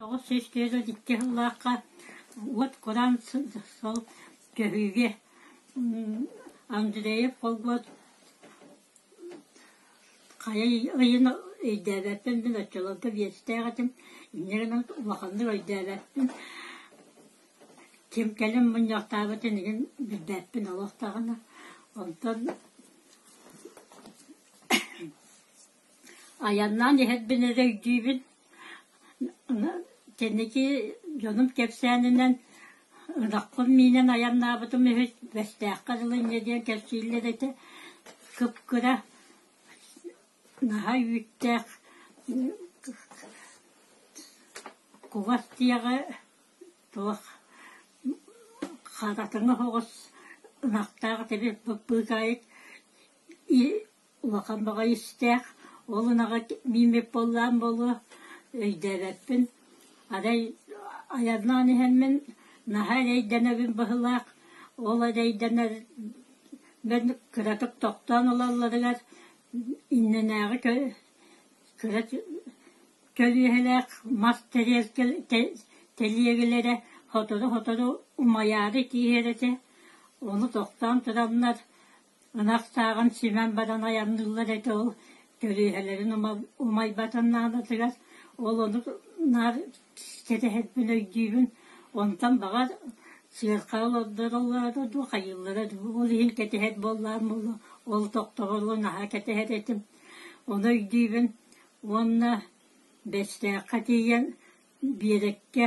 942 сыллаахха уот кураан сыл көһүүгэ Андреев холбуот хайа ыйын өйдөөбөппүн, мин оччолорго биэстээх этим, инньэ гынан улаханнык өйдөөбөппүн. Ким кэлин мунньахтаабытын игин билбэппин олох даҕаны. Онтон Айаннаан иһэрбин эрэ өйдүүбүн, кэнники дьонум кэпсээнинэн ынахпын миинэн айаннаабытым үһү, Бэстээххэ дылы инньэ диэн кэпсииллэр этэ, кып-кыра, наһаа үүттээх кугас тиэҕи туох харатыҥы соҕус ынахтаах этибит быыкаайык Улахан баҕайы истээх, ол ынаҕы мииммит буоллаан буолуо, өйдөөбөппүн. Арай айаннаан иһэммин наһаа эрэйдэнэбин быһыылаах, ол эрэйдэнэрбин кыратык тохтоон ылалларыгар иннинээҕи кыра көлүөһэлээх мас тэлиэгэлэрэ сотору-сотору умайаары тииһэр этэ, ону тохтоон тураннар Ынах сааҕын симэн баран айанныыллар этэ ол көлүөһэлэрин умайбатын наадатыгар ол ону наар кэтэһэрбин өйдүүбүн. Онтон баҕар сыарха олордороллоро дуу, хайыыллара дуу, ол иһин кэтэһэр буоллаҕым буолуо, ол тохтобулу наһаа кэтэһэр этим. Ону өйдүүбүн уонна Бэстээххэ тиийэн биэрэккэ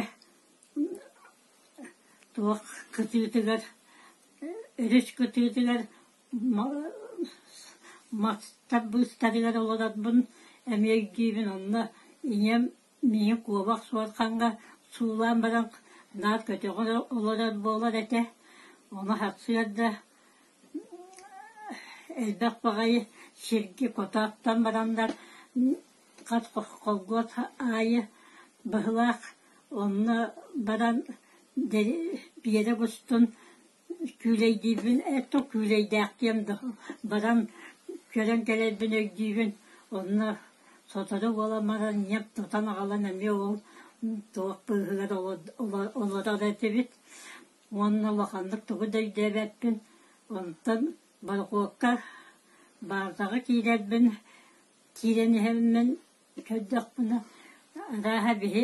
туох кытыытыгар өрүс кытыытыгар мастар быыстарыгар олорорбун эмиэ өйдүүбүн. Онно ийэм миигин куобах суорҕаҥҥа суулаан баран наар көтөҕөр олорор буолар этэ. Ону сарсыарда элбэх баҕайы сиргэ хотоохтон бараннар хас холгуот аайы быһылаах онно баран биэрэк устун күүлэйдиирбин это күүлэйдээхтиэм да баран көрөн кэлэрбин өйдүүбүн. Онно сотору буолан баран ийэм тутан аҕалан эмиэ ол туох быыһыгар олорор этибит. Уонна улаханнык тугу да өйдөөбөппүн. Онтон борохуокка баазаҕа киирэрбин киирэн иһэммин көрдөхпүнэ, арааһа биһи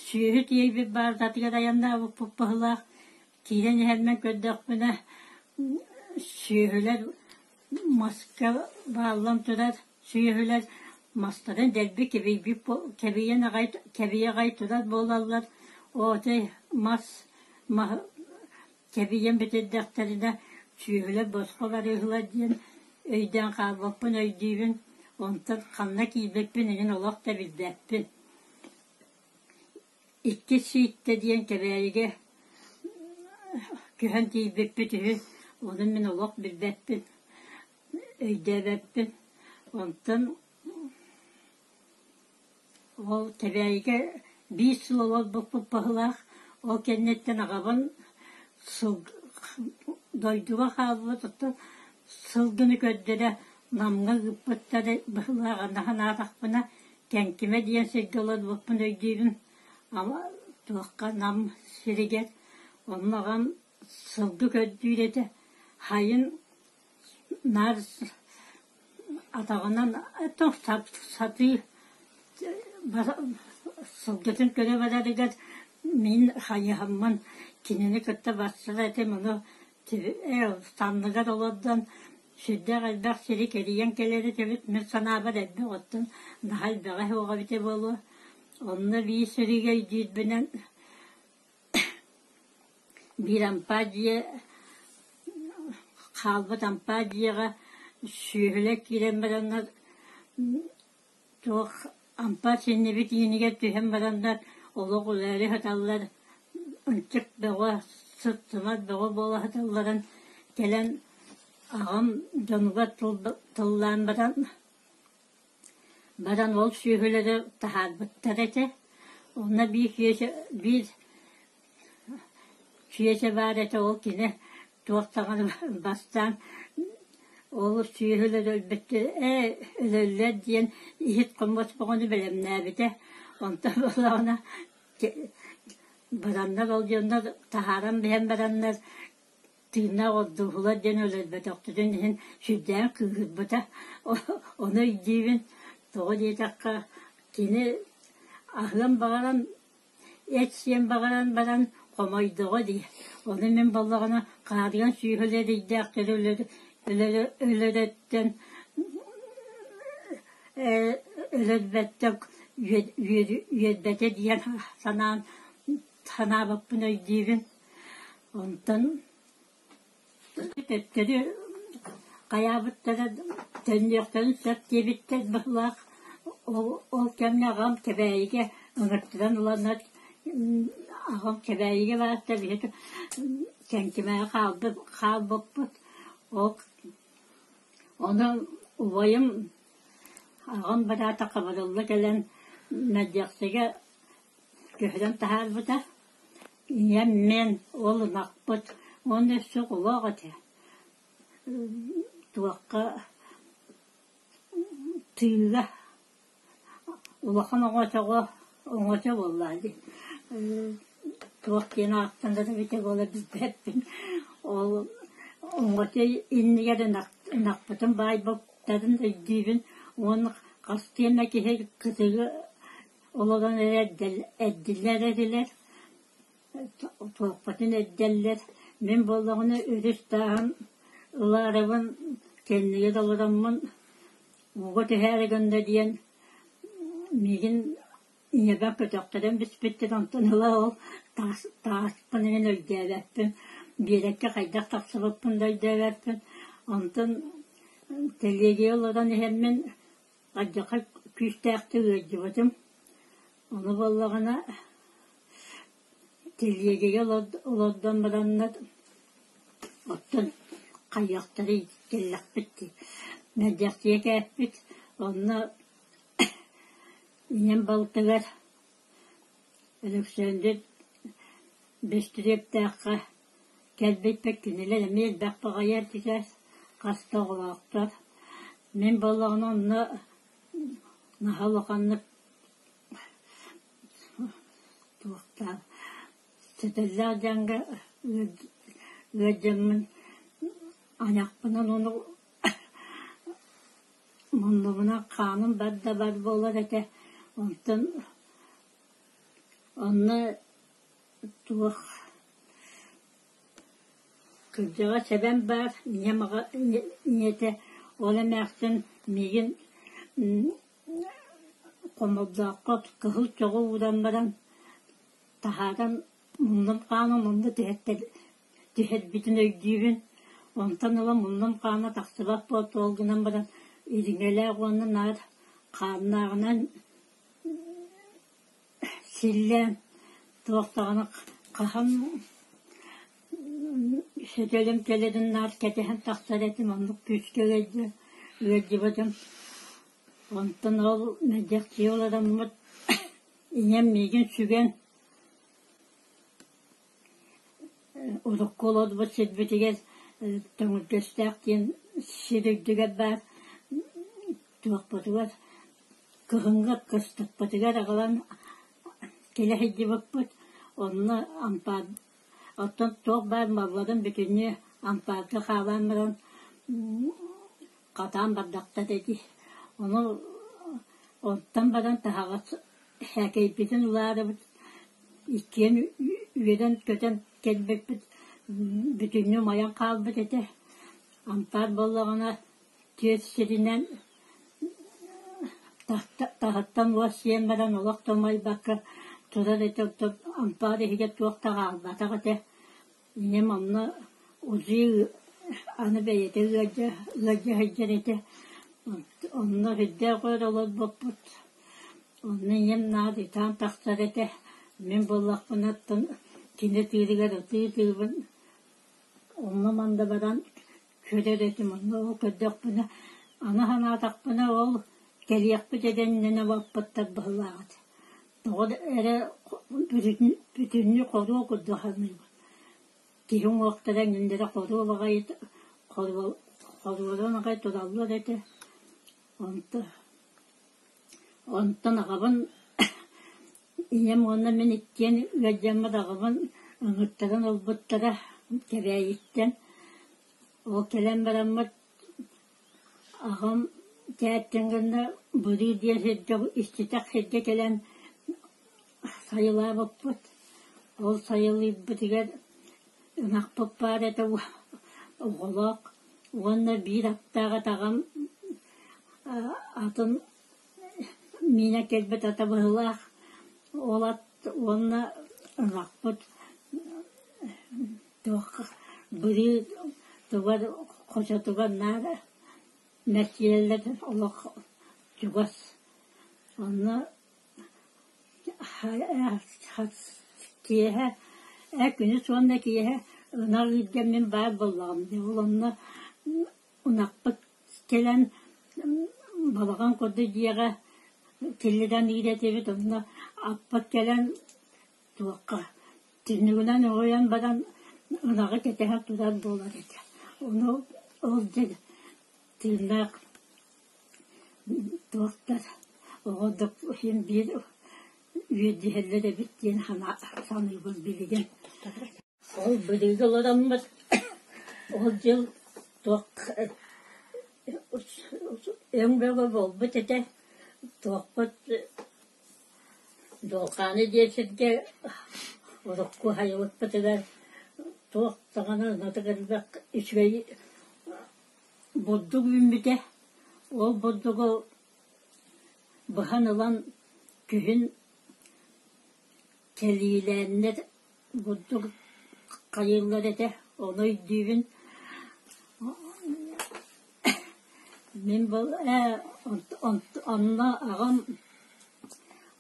сүөһү тиэйбит баазатыгар айаннаабыппыт быһыылаах. Киирэн иһэрмин көрдөхпүнэ, сүөһүлэр маска бааллан турар сүөһүлэр мастарын дэлби кэбийбит кэбийэн аҕай кэбийэ аҕай турар буолаллар. Отой мас маһы Кэбийэн бүтэрдэхтэринэ сүөһүлэр босхо барыыһылар диэн өйдөөн хаалбаппын өйдүүбүн, онтон ханна киирбиппин эҥин олох да билбэппин. Иккис Сииттэ диэн Кэбээйигэ көһөн тиийбиппит үһү, ону мин олох билбэппин, өйдөөбөппүн. Онтон Ол Кэбээйигэ биир сыл олорбуппут быһыылаах, ол кэнниттэн аҕабын дойдуга хаалбыт, оттон сылгыны көрдөрө Намҥа ыыппыттар быһыылаах, аны санаатахпына Кэҥкимэ диэн сиргэ олорбуппун өйдүүбүн, туохха Нам сиригэр, онно аҕам сылгы көрдүүр этэ, сайын наар атаҕынан сатыы сылгытын көрө барарыгар мин хайыһаммын кинини кытта барсар этим, ону санныгар олордон сүрдээх элбэх сири кэрийэн кэлэр этибит. Мин санаабар элбэх оттон наһаа элбэҕэ суоҕа эбитэ буолуо. Онно биир сиригэ өйдүүрбүнэн Биир ампаа дьиэ хаалбыт ампаа дьиэҕэ сүөһүлэр киирэн бараннар туох ампаар синньибит иинигэр түһэн бараннар олох үлээри сыталлар, ынчык бөҕө, сыт-сымар бөҕө буола сыталларын кэлэн аҕам дьонугар тыллаан баран Баран ол сүөһүлэри таһаарбыттар этэ. Онно биир киэсэ биир киэсэ баар этэ, ол кини туох даҕаны бастаан Ол сүөһүлэр өлбүттэр ээ өлөллөр диэн иһит-хомуос бөҕөнү бэлэмнээбитэ. Онтон буоллаҕына бараннар ол дьоннор таһааран биһэн бараннар тыыннаах ордууһулар диэн өлөрбөтөхтөрүн иһин сүрдээх кыыһырбыта. Ону өйдүүбүн. Тоҕо диэтэххэ кини аһыан баҕаран эт сиэн баҕаран баран хомойдоҕо дии. Ону мин буоллаҕына хаарыан сүүһүлэ эрэйдээхтэри өлөрөттөн өлөрбөттөн үөрбэтэ диэн санаан санаабыппын өйдүүбүн. Онтон төттөрү хайаабыттара төннүөхтэрин сөп диэбиттэр быһыылаах. Ол кэмҥэ аҕам Кэбээйигэ ыҥыртаран ыланнар аҕам Кэбээйигэ барта биһиги Кэҥкимэҕэ хаалбыппыт. Ол ону убайым аҕам быраата Хабырылла кэлэн Мэлдьэхсигэ көһөрөн таһаарбыта. Ийэм мин ол ынахпыт уонна өссө оҕолоох этэ. Туохха тыыга улахан оҥочоҕо оҥочо буоллаҕа дии. Туох диэн ааттанар эбитэ буола билбэппин. Ол оҥочо иннигэр ынахпытын баайбыттарын өйдүүбүн уонна хас диэмэ киһи кытыгы Олорон эрэ эрдиллэр этилэр, туохпутун эрдэллэр. Мин буоллаҕына өрүс тааһын ылаарыбын кэннигэр олороммун ууга түһээри гынна диэн миигин ийэбэр көтөхтөрөн биспиттэр, онтон ыла ол таас тааспын эҥин өйдөөбөппүн, биэрэккэ хайдах тахсыбыппын да өйдөөбөппүн. Онтон тэлиэгэ олорон иһэммин Алдьархай күүстээхтик ыалдьыбытым. Ону буоллаҕына тэлиэгэгэ олордон бараннар оттон хайыахтарый кэллэхпит дии. Мэлдьэхсийэ кээппит, онно ийэм балтыгар Өлөксөөндүр Бэстириэптээххэ кэлбиппит кинилэр эмиэ элбэх баҕайы этилэр, хас да оҕолоохтор. Мин буоллаҕына онно наһаа улаханнык туохтаах сөтөллөөх дьаҥҥа ыалдьаммын айахпынан ону муннубунан хааным бар да бар буолар этэ. Онтон онно туох кырдьаҕас эбэм баар, ийэм аҕа ийэтэ ол эмээхсин миигин хомолдооххо кыһыл чоҕу ууран баран таһааран муннум хаанын онно түһэрбитин өйдүүбүн. Онтон ыла муннум хаана тахсыбат буолта, ол гынан баран ириҥэлээх уонна наар хааннааҕынан силлээн туох даҕаны хаһан сөтөлүм кэлэрин наар кэтэһэн тахсар этим, оннук күүскэ ыалдьыбытым. Онтон ол мэлдьэхсийэ олороммут ийэм миигин сүгэн урукку олорбут сирбитигэр Төҥүргэстээх диэн сир үрдүгэр баар туохпутугар кыһыҥҥы кыстыкпытыгар аҕалан кэлэ сылдьыбыппыт. Онно ампаар оттон туох баар малларын бүтүннүү ампаарга хаалаан баран хатаан бардахтар дии. Ону онтон баран таһаҕас сээкэйбитин ылаарыбыт иккиэн үөрэн-көтөн кэлбиппит бүтүннүү умайан хаалбыт этэ. Ампаар буоллаҕына түөрт сиринэн таһыттан уот сиэн баран олох да умайбакка турар этэ, оттон ампаар иһигэр туох да хаалбатах этэ. Ийэм онно УЗИ аны бэйэтэ ыалдьа ыалдьа сылдьар этэ. Онно сүрдээх өр олорбуппут. Онно ийэм наар ытаан тахсар этэ. Мин буоллахпына оттон кини ытыырыгар ытыы-ытыыбын. Онно-манна баран көрөр этим. Онно ол көрдөхпүнэ, аны санаатахпына ол кэлиэхпит эрэ иннинэ баппыттар быһыылаах этэ. Тоҕо эрэ бүтүннүү хоруо курдук саныыбын. Киһи уҥуохтара иҥиннэрэ хоруо баҕайы Хоруоран аҕай тураллар этэ. Онто онтон аҕабын ийэм уонна мин иккиэн ыалдьаммыт аҕабын ыҥыртаран ылбыттара Кэбээйиттэн. Ол кэлэн бараммыт аҕам кээттин гына Бырыы диэн сиргэ иччитэх сиргэ кэлэн сайылаабыппыт. Ол сайылыырбытыгар ынахпыт баар этэ оҕолоох уонна биир аттаах атаҕым атын миинэ кэлбит ата быһыылаах. Ол ат уонна ынахпыт туохха бырыы тугар хочотугар наар мэччийэллэр олох чугас. Онно Киэһэ күнүс уонна киэһэ ынах ыырга мин баар буоллаҕым дии, ол онно ынахпыт кэлэн балаҕан курдук дьиэҕэ киллэрэн ыыр этибит, онно аппыт кэлэн туохха түннүгүнэн уһуйан баран ынаҕы кэтэһэ турар буолар этэ. Ону ол дьэ тыыннаах туохтар оҕо да син биир үөрдүһэллэр эбит диэн саныыбын билигин. Ол билиги олороммут ол дьыл туох өҥ бөҕө буолбут этэ. Туохпут Дьуолкааны диэн сиргэ урукку хайабыппытыгар туох даҕаны ынатык элбэх үчүгэй бурдук үүммүтэ. Ол бурдугу быһан ылан күһүн кэлиилээннэр бурдук хайыыллар этэ, ону өйдүүбүн. Мин онно аҕам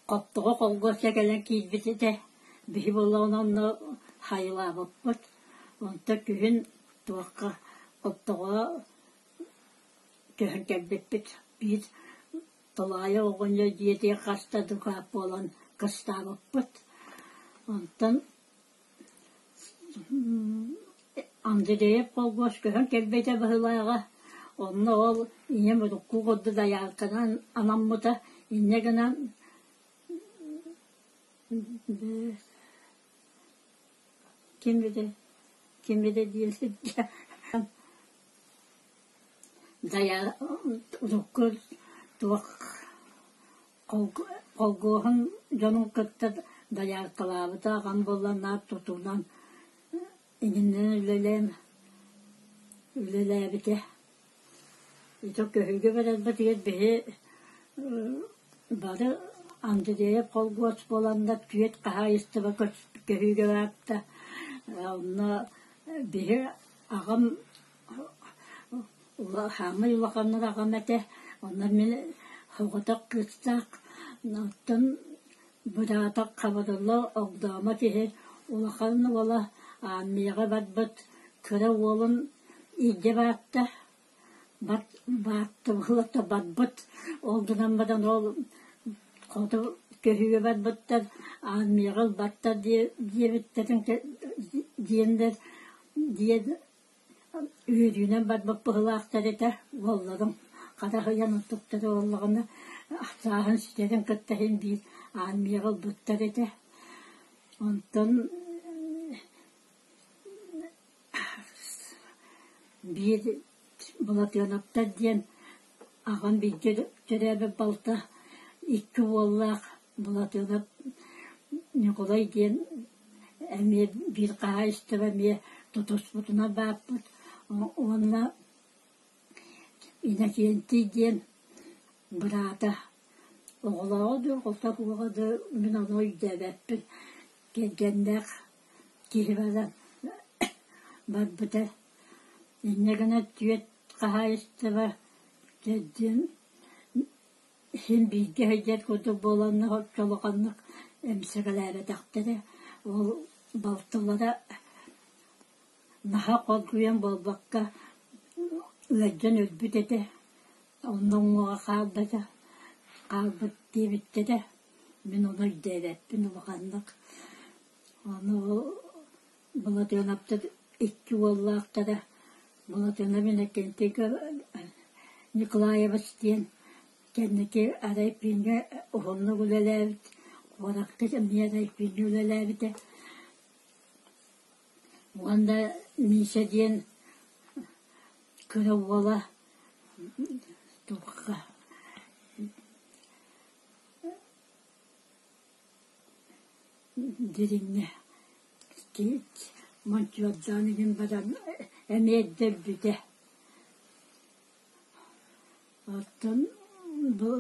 Хоптоҕо холкуоска кэлэн киирбит этэ, биһи буоллаҕына онно хайылаабыппыт. Онтон күһүн туохха Хоптоҕо көһөн кэлбиппит. Биир Толоойо оҕонньор дьиэтигэр хаста дукаап буолан кыстаабыппыт. Онтон Андреев холкуос көһөн кэлбитэ быһыылааҕа. Онно ол ийэм урукку курдук дайаарканан анаммыта. Инньэ гынан ким этэ ким этэ диэн сиргэ урукку туох Холкуоһун дьонун кытта дайааркалаабыта аҕам буолла наар тутуунан иннинэн үлэлээн үлэлээбитэ. Ити көһүүгэ барарбытыгар биһи бары Андреев холкуос буоланнар түөрт хаһаайыстыба көһүүгэ барта. Онно биһи аҕам Хаамай улаханнар аҕам этэ, онно мин соҕотох кыыстаах, оттон быраата Хабырылла Огдоомо киһи улахан уола аармыйаҕа барбыт кыра уолун илдьэ барта, бааттыбыта барбыт, ол гынан баран ол хоту көһүүгэ барбыттар, аармыйаҕа ылбаттар диэбиттэрин диэннэр диэн Үөрүүнэн барбыт быһыылаахтар этэ, уолларым хара аһыйан оттуктара буоллаҕына, сааһын ситэрин кытта иһин биир армияҕа ылбыттар этэ. Онтон биир Былатыанаптар диэн аҕам бииргэ төрөөбүт балта икки уоллаах Былатыанап Ньукулай диэн эмиэ биир хаһаайыстыба эмиэ тутуспутунан бааппыт уонна Иннокентий диэн быраата оҕолооҕо дуу, оҕото дуу мин ону өйдөөбөппүн, кэргэннээх киһи баран барбыта. Инньэ гынан түөрт хаһаайыстыба төрдүн Син бииргэ сылдьар курдук буоланнар оччо улаханнык эмсэҕэлээбэтэхтэрэ. Ол балтылара наһаа хоргуйан буолбакка ыалдьан өлбүт этэ. Онно уҥуоҕа хаалбата, хаалбыт диэбиттэрэ. Мин ону өйдөөбөппүн улаханнык. Ону Былатыанаптар икки уоллаахтара. Былатыанап Иннокентий Николаевич диэн кэнники Арайпиҥҥа уһуннук үлэлээбит, куоракка эмиэ Арайпиҥҥа үлэлээбитэ. Уонна Миша диэн кыра уола туохха Дириҥҥэ мончуордаан иһин баран эмиэ эрдэ өлбүтэ. Оттон бу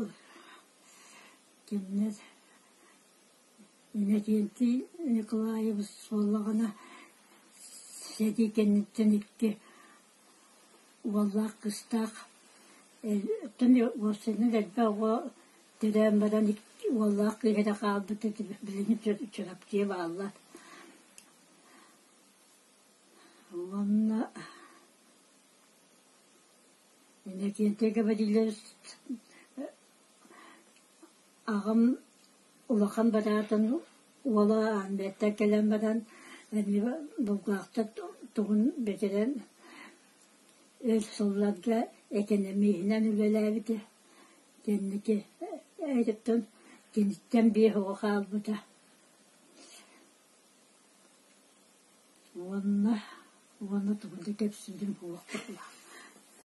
кинилэр Иннокентий Николаевич буоллаҕына сэрии кэнниттэн икки уоллаах кыыстаах оттон уопсайынан элбэх оҕо төрөөн баран уоллаах кыыс эрэ хаалбыт билигин Чурапчыга бааллар. Уонна Иннокентий Гаврильевич аҕам улахан быраатын уола Аанбыаттан кэлэн баран эмиэ Булгаахтар тугун бүтэрэн өр сылларга экэнэмииһинэн үлэлээбитэ. Кэнники эриттэн киниттэн биэс оҕо хаалбыта. Уонна уонна тугу да кэпсиирим суох быһыылаах.